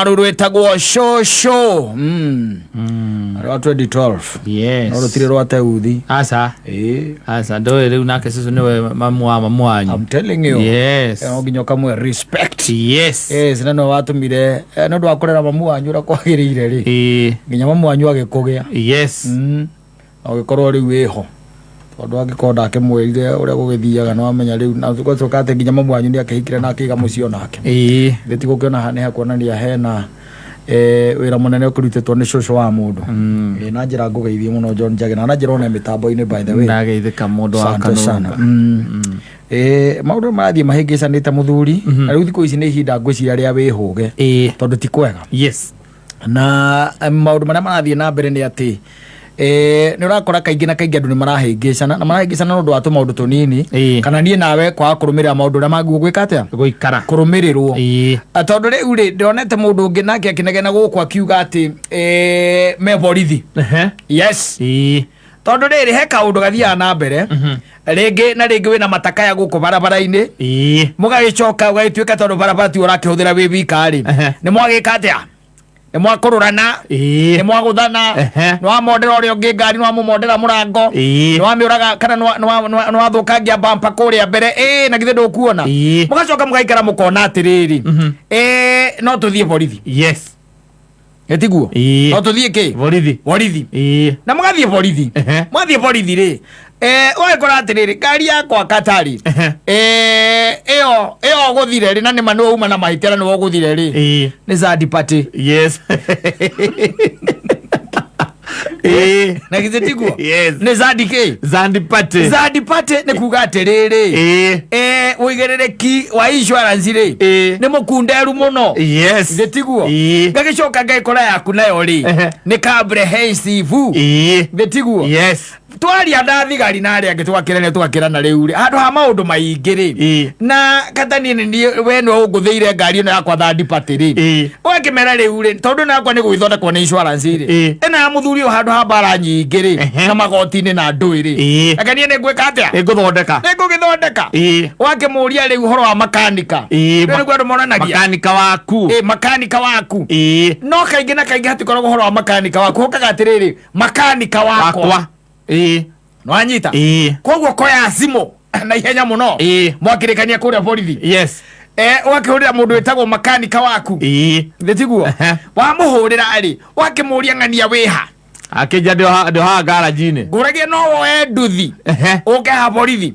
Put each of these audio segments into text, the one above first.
Rũrũ rwĩtagwo shosho rwa 2012. Yes. No rũtirĩ rwa teuthi. Aca. Ĩĩ. Aca, ndũĩ rĩu nake cũcũ nĩwe mamu wa mamu wanyu. I'm telling you. Yes. No nginya ũkamwe respect. Yes. Yes, na nĩwe watũmire nĩ ũndũ wa kũrera mamu wanyu ũrĩa kwagĩrĩire rĩ, nginya mamu wanyu agĩkũgĩa. Na ũgĩkorwo rĩu wĩho, tondũ angĩkorwo ndakĩmwĩrire ũrĩa gũgĩthiaga, nĩ wamenya rĩu na gwacoka atĩ nginya mamu wanyu nĩ akĩhikire na akĩiga mũciĩ onake. Gĩti gũkĩona haha nĩ hakuonania hena wĩra mũnene ũkĩrutĩtwo nĩ cũcũ wa mũndũ. Na njĩra ngũgeithie mũno John Njagi, na njĩra one mĩtambo-inĩ, by the way. Ndageithĩka mũndũ wa Asante sana. kanũnga. Maũndũ marathiĩ mahĩngĩcanĩte, mũthuri, na rĩu thikũ ici nĩ ihinda ngwĩciria rĩa wĩhũge, tondũ ti kwega. Na maũndũ marĩa marathiĩ na mbere nĩ atĩ nĩ ũrakora kaingĩ na kaingĩ andũ nĩ marahĩngĩcana, na marahĩngĩcana nĩ ũndũ wa tũmaũndũ tũnini, kana niĩ nawe kwaga kũrũmĩrĩra maũndũ ũrĩa magĩrĩirwo gwĩka atĩa, gũikara, kũrũmĩrĩrwo. Tondũ rĩu rĩ, ndĩronete mũndũ ũngĩ nake akĩnegena gũkũ akiuga atĩ me borithi. Yes. Tondũ rĩrĩ, he kaũndũ gathiaga na mbere rĩngĩ na rĩngĩ, wĩna matakaya gũkũ barabara-inĩ, mũgagĩcoka ũgagĩtuĩka tondũ barabara ti ũrakĩhũthĩra wĩ wika rĩ, nĩ mwagĩka atĩa? Nĩ mwakũrũrana, nĩ mwagũthana, nĩ wamondera ũrĩa ũngĩ ngari, nĩ wamũmondera mũrango, nĩ wamĩũraga kana nĩ wathũkangia bampa kũrĩa mbere, ĩĩ, na githĩ ndũkuona? Mũgacoka mũgaikara mũkona atĩrĩrĩ, no tũthiĩ borithi. Ĩtiguo? No tũthiĩ kĩ? Borithi. Borithi. Na mũgathiĩ borithi. Mwathiĩ borithi rĩ, ũgagĩkora atĩrĩrĩ, ngari yakwa katarĩ ĩyo ĩyo ũgũthire rĩ, na nĩma nĩwe uma na mahĩtia na nĩwe ũgũthire rĩ, nĩ third party. Na githĩ tiguo? Yes. Nĩ third kĩ? Third party. Third party nĩ kuga atĩrĩrĩ, ũigĩrĩrĩki wa insurance rĩ, nĩ mũkunderu mũno. Githĩ tiguo? Ngagĩcoka ngagĩkora yaku nayo rĩ, nĩ comprehensive. Githĩ tiguo? Yes. Twaria na thigari na arĩa angĩ, tũgakĩrania, tũgakĩrana rĩu rĩ, handũ ha maũndũ maingĩ rĩ, na kata niĩ nĩ niĩ we nĩwe ũngũthĩire ngari ĩno yakwa third party rĩ, ũgakĩmera rĩu rĩ, tondũ ĩno yakwa nĩ gũgĩthondekwo nĩ insurance rĩ, ĩno ya mũthuri ũyũ, handũ ha mbara nyingĩ rĩ, na magoti-inĩ na ndũĩ rĩ, reke niĩ nĩ ngwĩka atĩa? Nĩngũthondeka. Nĩ ngũgĩthondeka. Ũgakĩmũria rĩu ũhoro wa makanika. Rĩu nĩguo andũ monanagia. Makanika waku. Ĩĩ, makanika waku. No kaingĩ na kaingĩ hatikoragwo ũhoro wa makanika waku, hokaga atĩrĩrĩ, makanika wakwa. Wakwa. Nĩwanyita? Koguo koya thimũ na ihenya mũno, mwakĩrĩkania kũrĩa borithi, ũgakĩhũrĩra mũndũ wĩtagwo makanika waku. Thĩ tiguo? Wamũhũrĩra rĩ, ũgakĩmũria, ng'ania wĩha? Akĩnja ndĩohaga ngaranji-inĩ. Ngũragia no woe nduthi ũke ha borithi.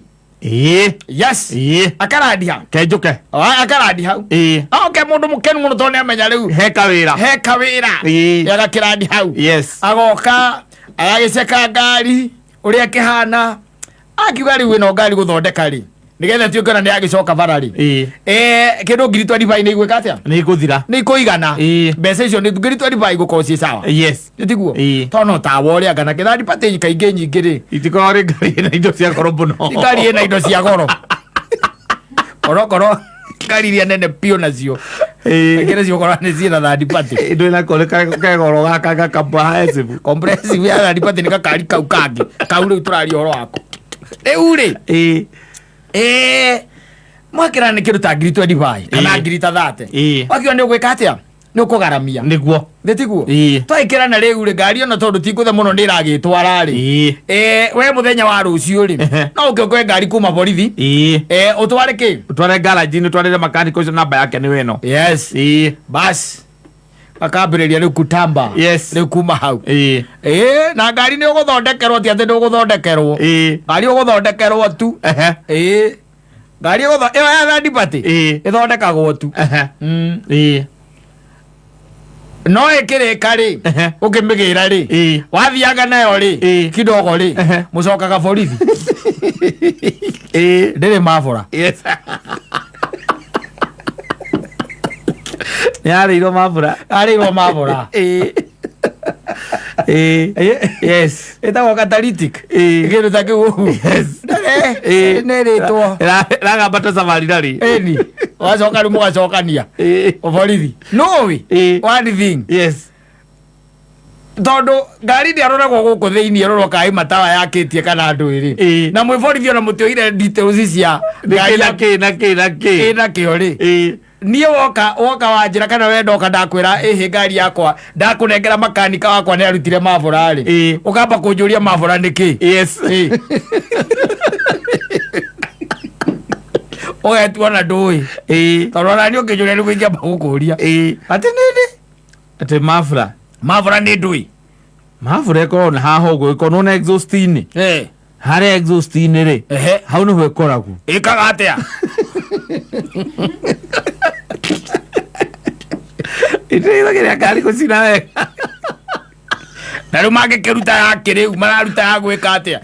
Yes. Akarandi ha. Kenjũke. Akarandi hau. Oke mũndũ mũkenu mũno tondũ nĩamenya rĩu he kawĩra. He kawĩra. Agakĩrandi hau. Agoka agagĩceka ngari ũrĩa kĩhana, akiuga rĩu ĩno ngari gũthondeka rĩ, nĩgetha tuĩke ona nĩ yagĩcoka bara rĩ, kĩndũ 25,000 nĩ igwĩka atĩa? Nĩ ikũthira. Nĩ ikũigana. Mbeca icio nĩ 25,000 igũkorwo ciĩ sawa. Nĩ tiguo? Tondũ no tawa ũrĩa kana kĩthandi pati kaingĩ nyingĩ rĩ, itikorwo rĩ ngari ĩna indo cia goro mũno. Ngari ĩna indo cia goro, onokorwo ngari iria nene biũ nacio kaingĩ nĩcio ũkora nĩ ciĩna third party. Indo ĩna kore kegoro gaka gaka comprehensive. Comprehensive ya third party nĩ gakari kau kangĩ kau rĩu tũraria ũhoro wako rĩu rĩ. Mwakĩra nĩ kĩndũ ta 25,000 kana ngiri ta 30. Wakiuga nĩ ũgwĩka atĩa? Nĩ ũkũgaramia. Nĩguo. Nĩ tiguo? Twaikĩra na rĩu rĩ, ngari ona tondũ ti ngũthe mũno nĩ ĩragĩtwara rĩ, we mũthenya wa rũciũ rĩ, no ũke ũkoe ngari kuma borithi, ũtware kĩ? Ũtware ngaranji-inĩ, ũtwarĩre makanika ũcio, namba yake nĩ ĩno. Yes. Bas, akambĩrĩria rĩu kutamba. Rĩu kuma hau, na ngari nĩ ũgũthondekerwo, ti atĩ ndũgũthondekerwo. Ngari ũgũthondekerwo tu. Ngari ĩyo ya third party ĩthondekagwo tu. No ĩkĩrĩka rĩ, ũkĩmĩgĩra rĩ, wathianga nayo rĩ, kidogo rĩ, mũcokaga borithi. Ndĩrĩ mabora. Yes, nĩ yarĩirwo mabura. Arĩirwo mabora. Ĩtagwo catalytic. Kĩndũ ta kĩu ũguo. Nĩ rĩtwo. Ĩragamba ta safari rally. Ĩni wacoka rĩu mũgacokania borithi nũĩ. One thing, tondũ ngari ndĩaroragwo gũkũ thĩinĩ, ĩrorwo kaĩ matawa yakĩtie kana ndũĩ rĩ, na mwĩ borithi ona mũtioire details cia nĩ ngari kĩ na kĩ na kĩ na kĩ. Ĩna kĩo rĩ. Niĩ woka wanjĩra kana we ndoka ndakwĩra ĩhĩ ngari yakwa ndakũnengera makanika wakwa nĩ arutire mabũra rĩ, ũkamba kũnjũria mabũra nĩ kĩ. Yes. Ũgetua na ndũĩ, tondũ ona niĩ ũkĩnjũria nĩguo ingĩamba gũkũria atĩ nĩnĩ Atĩ mabura. Mabũra nĩ ndũĩ. Mabura ĩkoragwo na haha ũguo, ĩkorwo nĩ exhaust-inĩ. Harĩa exhaust-inĩ rĩ, hau nĩho ĩkoragwo. Ĩkaga atĩa? Ĩteithagĩrĩria ngari gũcina wega. Na rĩu mangĩkĩruta ya kĩrĩu mararuta ya gwĩka atĩa?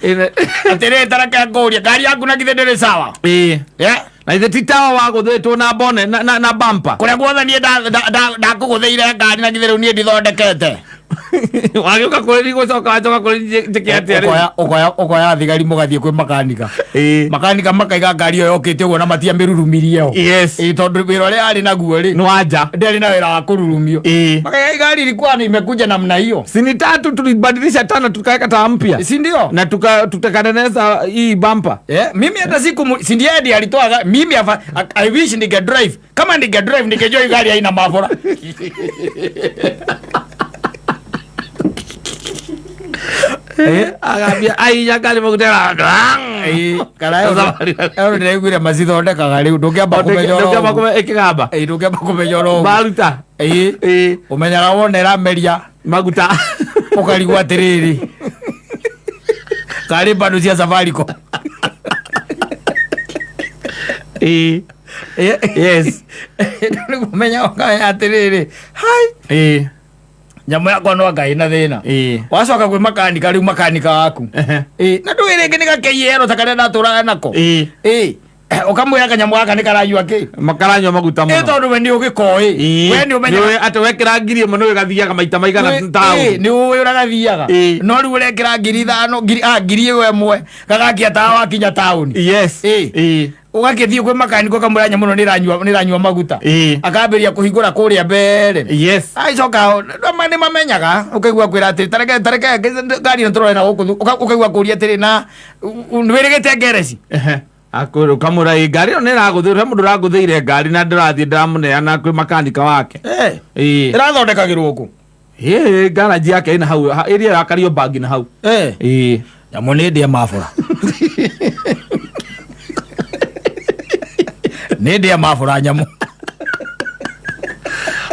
Atĩrĩrĩ, tareke ngũrie, ngari yaku na githĩ ndĩrĩ sawa? Ĩĩ. Eh? Na ithe ti tawa wagũthĩtwo na bone na bumper. Kũrĩa guothe niĩ ndakũgũthĩire ngari na githĩ rĩu niĩ ndithondekete? Wagĩũka kũrĩ niĩ gũcoka wacoka kũrĩ niĩ njĩke atĩa rĩu? Ũkoya thigari mũgathiĩ kwĩ makanika. Makanika makaiga ngari ĩyo yokĩte ũguo na matiamĩrurumirie ho. Yes. Ĩĩ, tondũ wĩra ũrĩa arĩ naguo rĩ, Nĩ wanja. ndĩarĩ na wĩra wa kũrurumio. Makaiga gari ilikuwa imekuja namna hiyo. Si ni tatu tulibadilisha tano tukaweka taa mpya. Si ndio? Na tukatengeneza hii bumper. Yeah, mimi hata siku si ndiye ndiye alitoa mimi I wish ninge drive. Kama ninge drive ningejua hii gari haina mabora. Agambia aiya ngari magutera. Kana ĩyo ndĩraiguire macithondekaga rĩu ndũngĩamba kũmenya oro Ndũngĩamba ũguo. kũmenya ĩkĩgamba. Ndũngĩamba kũmenya oro ũguo. Maruta. Ũmenyaga wona ĩrameria maguta ũkarigwo atĩrĩrĩ, karĩ bando cia Safaricom. Yes. Nĩguo ũmenyaga ũkamenya atĩrĩrĩ, hai, nyamũ yakwa no anga ĩna thĩna. Wacoka kwĩ makanika rĩu, makanika waku, na ndũĩ rĩngĩ nĩ gakeiero ta karĩa ndatũraga nako. Ũkamwĩra kanyamũ gaka nĩ karanyua kĩ? Makaranyua maguta mũno. Tondũ we nĩ ũgĩkoĩ, we nĩ ũmenyaga. Nĩ atĩ wekĩra 1000 nĩ gathiaga maita maigana taũni. Nĩ ũĩ ũrĩa gathiaga. No rĩu ũrekĩra 5,000, ngiri ĩyo ĩmwe gagakia tawa wakinya taũni. Yes. Ũgakĩthiĩ kwĩ makanika ũkamwĩra nyamũ ĩno nĩ ĩranyua maguta. Akambĩrĩria kũhingũra kũrĩa mbere. Yes. Agĩcoka nĩ mamenyaga, ũkaigua kwĩra atĩrĩ, tareke ngari ĩno tũrore na gũkũ, ũkaigua kũria atĩrĩ, na nĩ wĩrĩgĩte ngereci? Akwĩra ũkamwĩra ĩ ngari ĩyo nĩ ĩragũthĩire, he mũndũ ũrangũthĩire ngari na ndĩrathiĩ ndĩramũneana kwĩ makanika wake. Ĩrathondekagĩrwo kũ? Garaji yake ĩna hau, ĩrĩa ĩrakario bangi na hau. Nyamũ nĩ ndĩe mabũra, nĩ ndĩe mabũra nyamũ.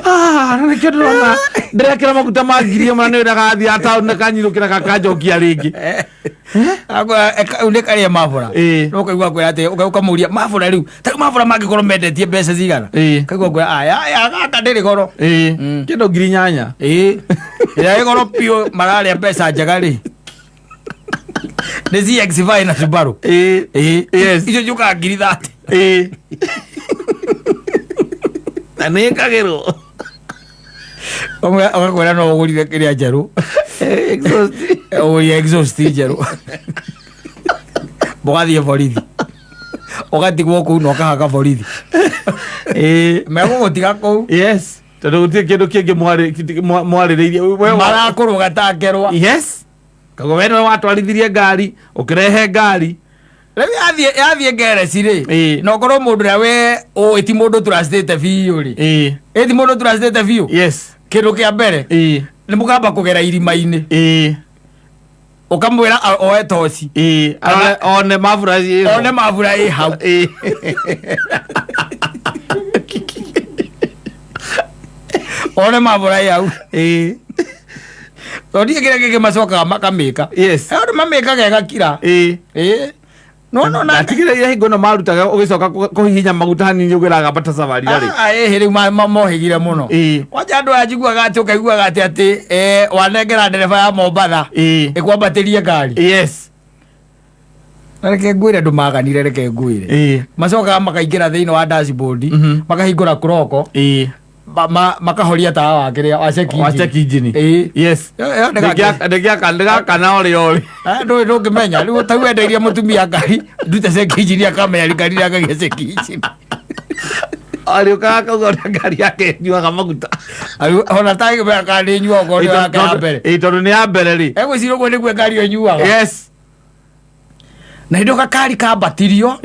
Ah, na nĩkĩo ndĩrona ndĩrekĩra maguta ma 1000 na nĩ gathiaga taũni na kanyinũkĩra gakanjokia rĩngĩ. Rĩu nĩ karĩa mabũra. No ũkaigua kwĩra atĩ ũkamũria mabũra rĩu, ta rĩu mabũra mangĩkorwo mendetie mbeca cigana? Ũkaigua kwĩra aya aya gaka ndĩrĩ goro. Kĩndũ 8,000. Ĩrĩa ĩ goro biũ mararĩa mbeca njega rĩ, nĩ CX-5 na Subaru. Yes. Icio ciũkaga 30,000. Na nĩ ĩkagĩrwo. Ũgakwĩra no ũgũrire kĩrĩa njerũ. Exhaust. Ũgũrire exhaust njerũ, mũgathiĩ borithi, ũgatigwo kũu na ũkahaka borithi. Megũgũtiga kũu. Yes. Tondũ gũtirĩ kĩndũ kĩngĩ mwarĩrĩirie. Marakũrũga ta ngerwa. Yes. Koguo we nĩwe watwarithirie ngari, ũkĩrehe ngari. Rĩu yathiĩ ngereci rĩ, na ũkorwo mũndũ ũrĩa we ũĩ ti mũndũ trustĩte biũ rĩ, ĩ ti mũndũ trustĩte biũ. Yes. Kĩndũ kĩa mbere nĩ mũkamba kũgera irima-inĩ. Ũkamwĩra oe toci. One mabura ciĩho. One mabura ĩ hau. One mabura ĩ hau. Tondũ ndiĩ kĩrĩa kĩngĩ macokaga makamĩka. Yes. Andũ mamĩkaga ĩgakira. No no na Ndatigĩrĩire hingo ĩno marutaga ũgĩcoka kũhihinya maguta hanini ũgĩraga mbata safari rĩ. Ĩhĩ rĩu mohĩgire mũno. Kwanja andũ aya njiguaga atĩ ũkaiguaga atĩ wanengera ndereba ya Mombatha ĩkwambatĩrie ngari. Yes. Na reke ngwĩre, ndũmaganire, reke ngwĩre, macokaga makaingĩra thĩinĩ wa dashboard, makahingũra kroko, makahoria tawa wa kĩrĩa wa check Wa check engine. Yes. Ĩyo nĩ Ndĩgakana ũrĩ ũrĩ. Ndũĩ ndũngĩmenya rĩu tau endeirie mũtumia ngari ndute check engine, akamenya ngari yakagia check engine. Arĩũkaga akauga ũrĩa ngari yake ĩnyuaga maguta. Ona tangĩmenya kana nĩ nyuaga ũrĩa yake ya mbere. Tondũ nĩ ya mbere rĩ. Egwĩciria ũguo nĩguo ngari ĩyo ĩnyuaga. Yes. Na hĩndĩ ĩyo gakari kambatirio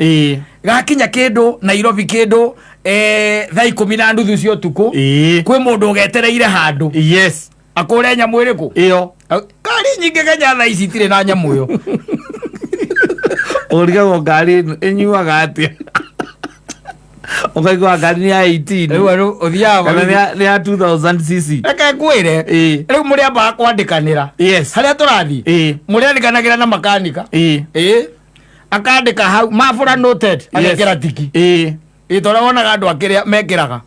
gakinya kĩndũ Nairobi kĩndũ Thaa 10:30 cia ũtukũ, kwĩ mũndũ ũgetereire handũ akũre nyamũ ĩrĩkũ? Ĩyo. Ngari nyingĩ Kenya thaa ici itirĩ na nyamũ ĩyo. Ũrigagwo ngari ĩno ĩnyuaga atĩa, ũkaigua ngari nĩ ya 18 Rĩu rĩu ũthiaga kana nĩ ya 2000 cc. Reke ngwĩre. Rĩu mũrĩambaga kwandĩkanĩra harĩa tũrathiĩ. Mũrĩandĩkanagĩra na makanika. Ĩĩ, akandĩka hau mabũra noted, agekĩra tiki. Ĩ tondũ wonaga andũ akĩrĩa mekĩraga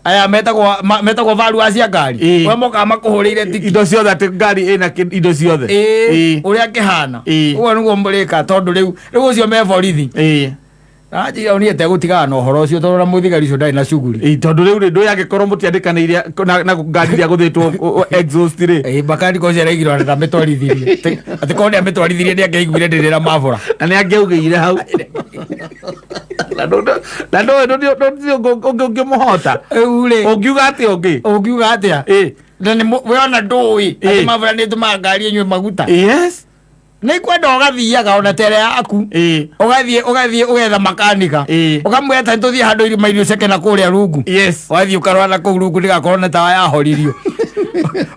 aya metagwo metagwo value cia ngari, we mokaga makũhũrĩire tiki. Indo ciothe, atĩ ngari ĩna indo ciothe. Ũrĩa kĩhana. Ũguo nĩguo mũrĩka, tondũ rĩu ũcio me borithi. Anjĩra niĩ tegũtigana na ũhoro ũcio, tondũ na mũthigari ũcio ndarĩ na cuguri. Ĩĩ, tondũ rĩu rĩ ndũĩ angĩkorwo mũtiandĩkanĩire na ngari iria gũthĩtwo exhaust rĩ. Ĩĩ, makaniko ũcio araigirwo na ndamĩtwarithirie. Atĩ korwo nĩamĩtwarithirie, nĩangĩaiguire ndĩrĩ na mabũra. Na nĩ angĩaugĩire hau na ndũĩ ndũĩ ũngĩmũhota. Rĩu rĩ, ũngiuga atĩa ũngĩ? Ũngiuga atĩa? Na nĩ we ona ndũĩ atĩ mabũra nĩ ĩtũmaga ngari ĩnyue maguta. Nĩ kwenda ũgathiaga ona tere yaku, ũgathiĩ ũgetha makanika, ũkamwĩra ta tũthiĩ handũ irima-inĩ ũceke na kũrĩa rungu. Ũgathiĩ ũkarora na kũu rungu ndĩgakorwo na tawa yahoririo,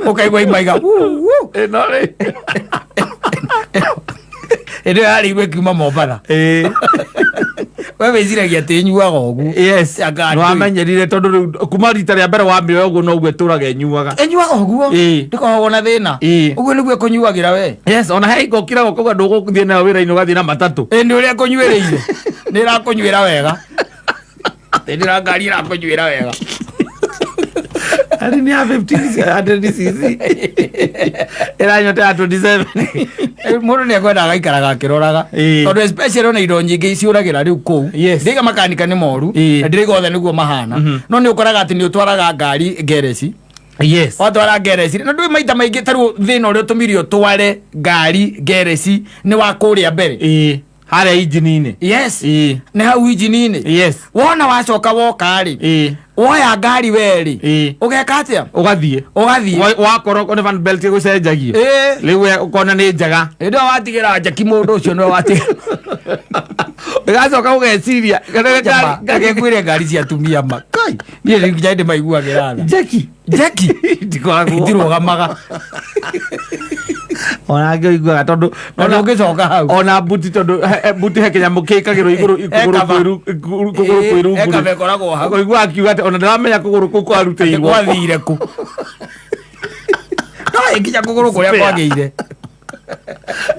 ũkaigua imaiga "Wuu, wuu." Ĩno rĩ. Ĩndĩ ĩyo yarĩirwo ĩkiuma Mombatha. We wĩciragia atĩ ĩnyuaga ũguo. Anga nĩ wamenyerire, tondũ rĩu kuma rita rĩa mbere wamĩoya ũguo noguo ĩtũraga ĩnyuaga. Ĩnyuaga ũguo. Ndĩkoragwo na thĩna. Ũguo nĩguo ĩkũnyuagĩra we. Yes, ona he hingo ũkiraga ũkauga ndũgũthiĩ nayo wĩra-inĩ, ũgathiĩ na matatũ. Ĩ nĩ ũrĩa ĩkũnyuĩrĩire, nĩ ĩrakũnyuĩra wega. Ĩ nĩ ngari ĩrakũnyuĩra wega. Ari nĩ ya 1500 cc, ĩranyua ta ya 27. Mũndũ nĩ ekwenda agaikaraga akĩroraga, tondũ especially ona indo nyingĩ ciũragĩra rĩu kũu. Ndiga makanika nĩ moru, na ndĩraiga othe nĩguo mahana, no nĩ ũkoraga atĩ nĩ ũtwaraga ngari ngereci. Watwara ngereci na ndũĩ maita maingĩ, ta rĩu thĩna ũrĩa ũtũmire ũtware ngari ngereci nĩ wa kũrĩa mbere. Ĩĩ, harĩa injini-inĩ. Yes. Nĩ hau injini-inĩ. Wona wacoka woka rĩ, woya ngari we rĩ, ũgeka atĩa? Ũgathiĩ. Ũgathiĩ. Wakorwo nĩ fan belt ĩgũcenjagio, rĩu we ũkona nĩ njega. Hĩndĩ ĩyo watigĩra njeki mũndũ ũcio nĩwe watigĩra. Ĩgacoka ũgeciria ngwĩre ngari cia atumia ma kai niĩ rĩu nginya ndĩmaiguagĩra tha. Njeki. Njeki. Ndikoragwo. Itirũgamaga. Ona angĩ ũiguaga tondũ Na ndũngĩcoka hau. Ona buti, tondũ buti he kĩnyamũ kĩkagĩrwo igũrũ, kũgũrũ Ekaba. kũgũrũ kwĩrungu. Ekaba ĩkoragwo hau. Ũkaigua akiuga atĩ ona ndaramenya kũgũrũ kũu kwarutĩirwo. Gwathire kũ? No nginya kũgũrũ kũrĩa Spare. kwagĩire.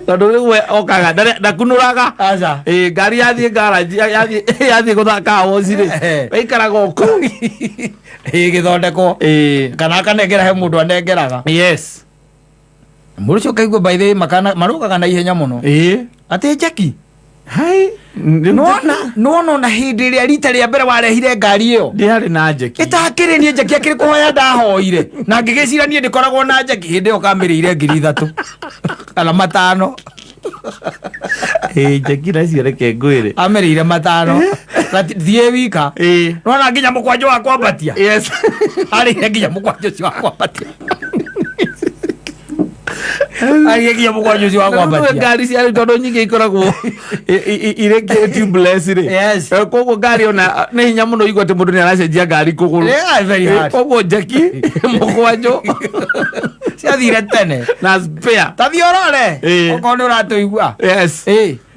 Tondũ rĩu we okaga ndakunũraga. Aca. Ĩ, ngari yathiĩ ngaranji, yathiĩ gũthaka woci rĩ, ĩikaraga o kũu Ĩgĩthondekwo kana akanengera he mũndũ anengeraga. Mũndũ ũcio ũkaigua by the way makana marũgaga na ihenya mũno, atĩ njeki. Hai. Nĩwona ona hĩndĩ ĩrĩa rita rĩa mbere warehire ngari ĩyo, Ndĩarĩ na njeki. Ĩtakĩrĩ niĩ njeki akĩrĩ kũhoya ndahoire na ngĩgĩcira niĩ ndĩkoragwo na njeki. Hĩndĩ ĩyo kamĩrĩire 3000 kana 5. Ĩ, njeki nacio reke ngwĩre. Amĩrĩire 5 na thiĩ wika. Nona nginya mũkwanjũ wa kwambatia. Arĩire nginya mũkwanjũ ũcio wa kwambatia, arĩire nginya mũkwanjũ ũcio wa kwambatia. Ngari cia rĩu tondũ nyingĩ ikoragwo irĩ tubeless rĩ. Koguo ngari ona nĩ hinya mũno igua atĩ mũndũ nĩ aracenjia ngari kũgũrũ. Yeah, very hard. Koguo njeki, mũkwanjũ ciathire tene na spare. Ta thiĩ ũrore okorwo nĩ ũratũigua.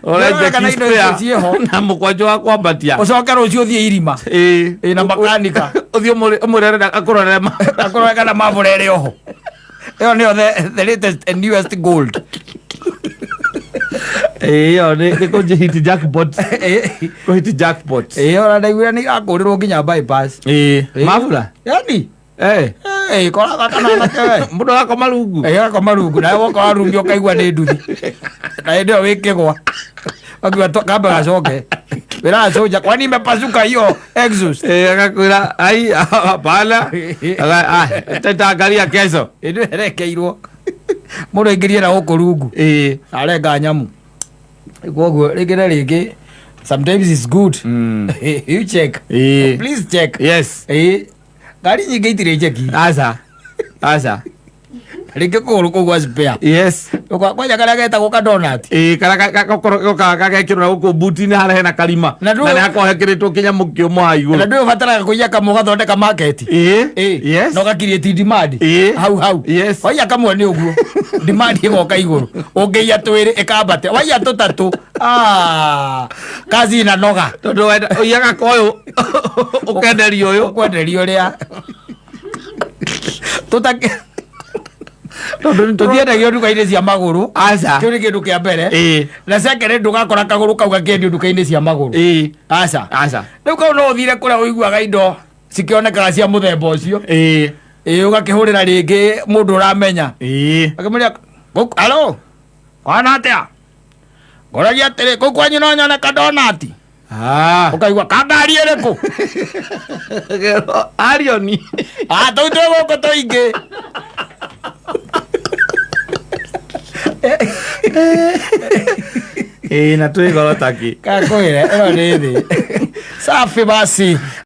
Ore Ũrore kana njeki, indo icio spare ciĩho. na mũkwanjũ wa kwambatia. Ũcoke rũciũ ũthiĩ irima. Ĩ, na makanika. Ũthiĩ ũmũrere akũrorere Akorwo kana mabũra ĩrĩ oho, ĩyo nĩyo the latest and newest gold. Ĩyo nĩ kũhit jackpot, kũhit jackpot. Ĩyo ona ndaiguire nĩ irakũrĩrwo nginya bypass. Mabura. Yani koraga kana anake we. Mũndũ agakoma rungu. Ĩ, agakoma rungu, nawe woka warumia ũkaigua nĩ nduthi, na hĩndĩ ĩyo wĩkĩgwa wakiuga kambe gacoke wĩracoja, kwani imepasuka hiyo exhaust? Agakwĩra ai hapana. Tutaangalia kesho. Hĩndĩ ĩyo ĩrekeirwo mũndũ aingĩrie na gũkũ rungu, arenga nyamu. Koguo rĩngĩ na rĩngĩ sometimes it's good you check. Please check. Ngari nyingĩ itirĩ njeki. Aca, aca. Rĩngĩ kũgũrũ kũu gwa spare. Kwanja karĩa getagwo ka donut. Ĩĩ, karĩa gakorwo gagekĩrwo na gũkũ mbuti-inĩ harĩa hena karima. Na Na nĩ hakoragwo hekĩrĩtwo kĩnyamũ kĩũmũ haha Na igũrũ. ndũĩ ũbataraga kũiya kamwe ũgathondeka market. Na ũgakiriĩti demand. Hau hau. Waiya kamwe nĩ ũguo demand ĩgoka igũrũ, ũngĩiya twĩrĩ ĩkambate, waiya tũtatũ, ah, kazi inanoga. Tondũ wenda ũiyaga koyũ ũkenderio ũyũ. Ũkwenderio ũrĩa tũtakĩ Tondũ nĩ tũtiendagio nduka-inĩ cia magũrũ. Aca. Kĩu nĩ kĩndũ kĩa mbere. Na second, ndũgakora kagũrũ kau gakĩendio nduka-inĩ cia magũrũ. Aca. Aca. Rĩu kau no ũthire kũrĩa ũiguaga indo cikĩonekaga cia mũthemba ũcio. Ĩĩ, ũgakĩhũrĩra rĩngĩ mũndũ ũramenya. Akĩmũria, "Alo, kwana atĩa? Ngoragia atĩrĩ, kũu kwanyu no nyone kadonati?" Ũkaigua kangari ĩrĩkũ? Arioni. Ah, tũu twĩ gũkũ tũingĩ. Ĩĩ, na twĩ goro takĩ. Kakwĩre ĩno nĩ thĩ safi basi.